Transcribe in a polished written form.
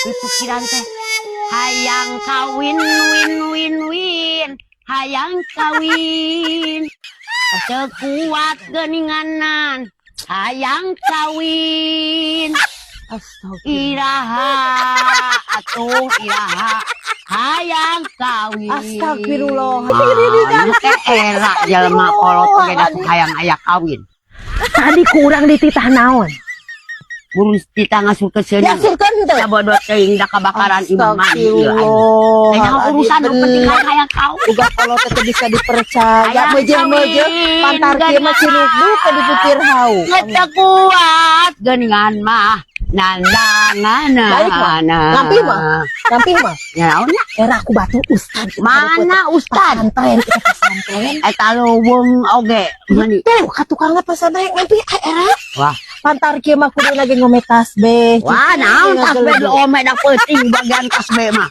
Di pikiran teh hayang kawin, win win win, hayang kawin. Sekuat geuninganan hayang kawin. Astagfirullah. Iraha atuh, iraha hayang kawin? Astagfirullah. Ah, ieu teh era jelema kolot oge da sok hayang aya kawin. Tadi kurang dititah naon? Buru titah ngasurkeun seuneu. Diasurkeun teu? Sabodo teuing da kabakaran imah mah ieu aing. Teh urusan nu penting hayang kawin. Uga kalau teh bisa dipercaya. Hayang Meujeuh-meujeuh kawin, pantar kieu mah cinukdu ke dipikir hau. Teu kuat geuningan mah nandangan. Baik mah. Ngampih mah. Ngampih mah. Ya naon nya? Era aku batu ustad. Mana ustad? Pesantren, kita pesantren. Eta leuweung oge meuni. Tuh, ka tukangna pesantren ngampi era. Wah. Pantar kieu mah kudu lagi ngome tasbih. Wah, naon tasbih ome, da peuting bagian tasbih mah.